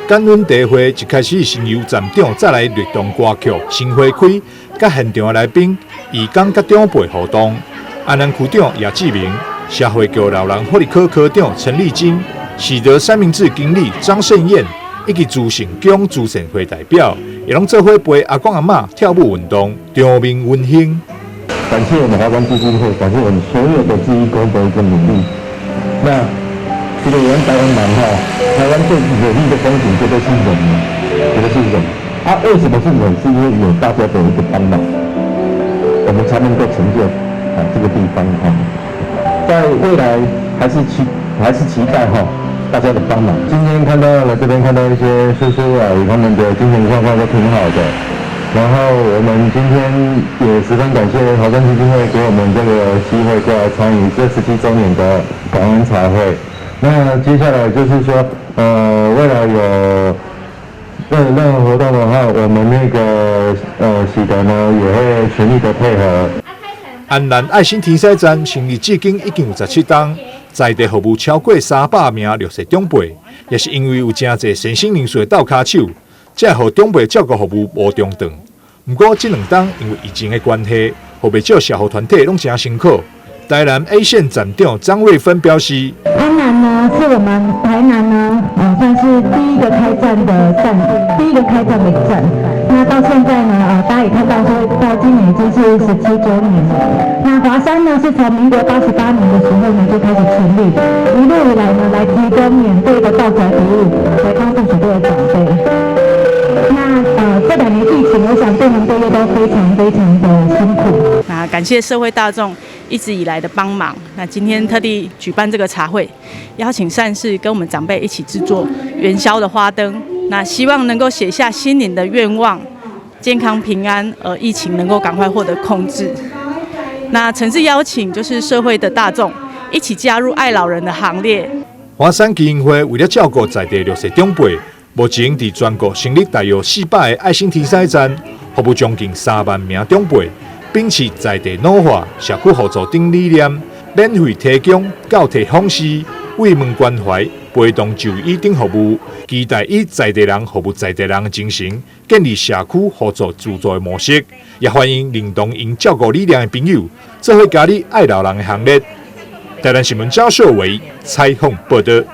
感恩茶會一開始先由站長帶來律動歌曲《心花開》，佮現場的來賓、義工佮長輩互動。安南區長葉志明、社會局老人福利科科長陳麗金、喜德三明治經理張勝燕，以及慈善宮慈善會代表，也攏做伙陪阿公阿嬤跳舞運動，場面溫馨。感謝我們華山基金會，感謝我們所有的志工的一個努力。那這個我們台灣人哈，台灣最美麗的風景絕對是人，絕對是人。啊，為什麼是人？是因為有大家的一個幫忙，我們才能夠成就啊這個地方哈。在未來還是期待哈大家的幫忙。今天看到來這邊看到一些叔叔阿姨，他們的精神狀況都挺好的。然後我們今天也十分感謝華山基金會給我們這個機會過來參與這17週年的感恩茶會。那接下來就是說，未來有任何活動的話，我們那個喜德呢也會全力的配合。安南愛心天使站成立至今已經有17冬，在地服務超過300名弱勢長輩，也是因為有誠濟善心人士的鬥跤手，才會予長輩照顧服務無中斷。毋過這兩冬因為疫情的關係，予袂少社福團體攏誠辛苦。台南 A 線站長張瑞芬表示：安南呢，是我們台南呢，算是第一個開站的站，第一個開站的站。那到現在呢，大家也看到說，到今年已經是17週年了。那華山呢，是從民國88年的時候呢就開始成立，一路以來呢，來提供免費的到宅服務，來幫助許多的長輩。那這2年疫情，我想各行各業都非常非常的辛苦。那感謝社會大眾一直以來的幫忙。那今天特地舉辦這個茶會，邀請善士跟我們長輩一起製作元宵的花燈。那希望能夠寫下新年的願望，健康平安，而疫情能夠趕快獲得控制。那誠摯邀請就是社會的大眾一起加入愛老人的行列。華山基金會為了照顧在地弱勢長輩，目前佇全國成立大約400個愛心天使站，服務將近3萬名長輩，秉持在地老化、社區互助等理念，免費提供教體訪視、慰問關懷、陪同就醫等服務，期待以在地人服務在地人的精神，建立社區互助自助的模式，也歡迎認同𪜶照顧理念的朋友，做伙加入愛老人的行列。台南新聞張秀偉採訪報道。